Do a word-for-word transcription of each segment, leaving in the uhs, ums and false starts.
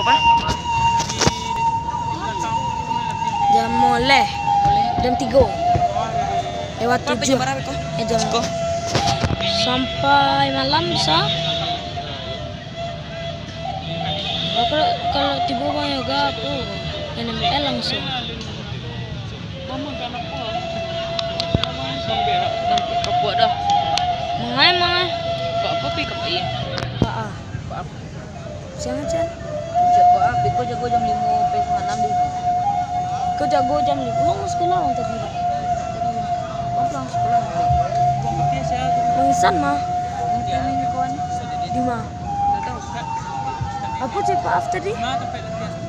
Jam moleh. Jam tigo. Lewat tujuh. Eh, jam. Sampai malam bisa. Kalau, kalau tibo Bang Yoga, aku main M L langsung. Kapuak dah. Mangai, mangai. Kok apa pi kok iya? Kok ah. Kok apa? Siang aja. Siap kok ah, beko jago jam limo sampai setengah enam deh. Kau jago jam limo, mau sekolah orang tadi. Tadi, kau pulang sekolah. Bang Isan mah. Bang Isan ni kawan. Di mana? Nggak tahu. Apa cek Pak Af tadi?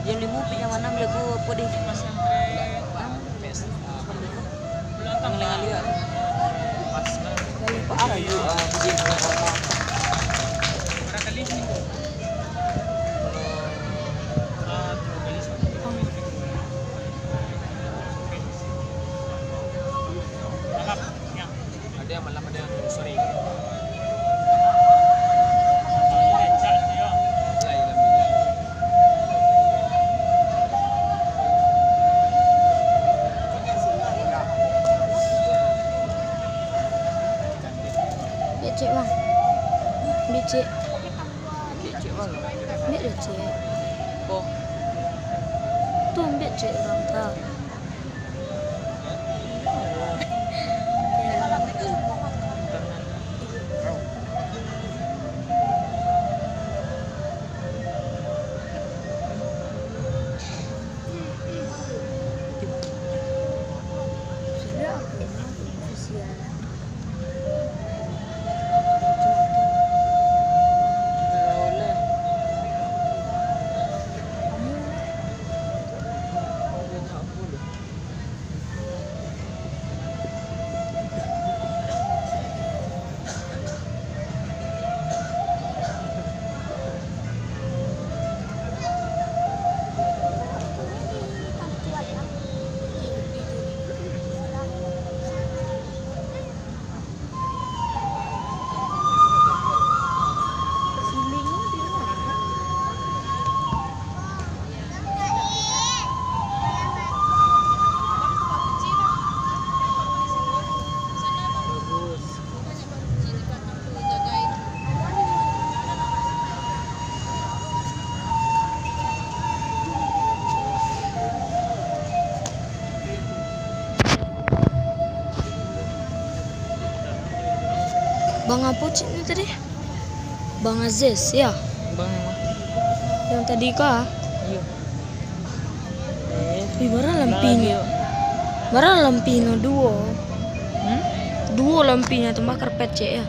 Jam limo sampai jam enam jago apa deh? Ada yang malam, ada yang sore. Becek, Bang. Becek. Becek, Bang. Becek. Oh. Tu becek, Bang, tah. Bang apo cik ni tadi? Bang Aziz, ya? Bang yang mana? Yang tadi kah? Iyo. Eh, Wih, bara lampinyo. Bara lampinyo duo. Hmm? Duo lampinyo tambah karpet cek ya.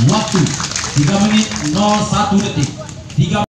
Waktu, tiga menit nol satu detik. Tiga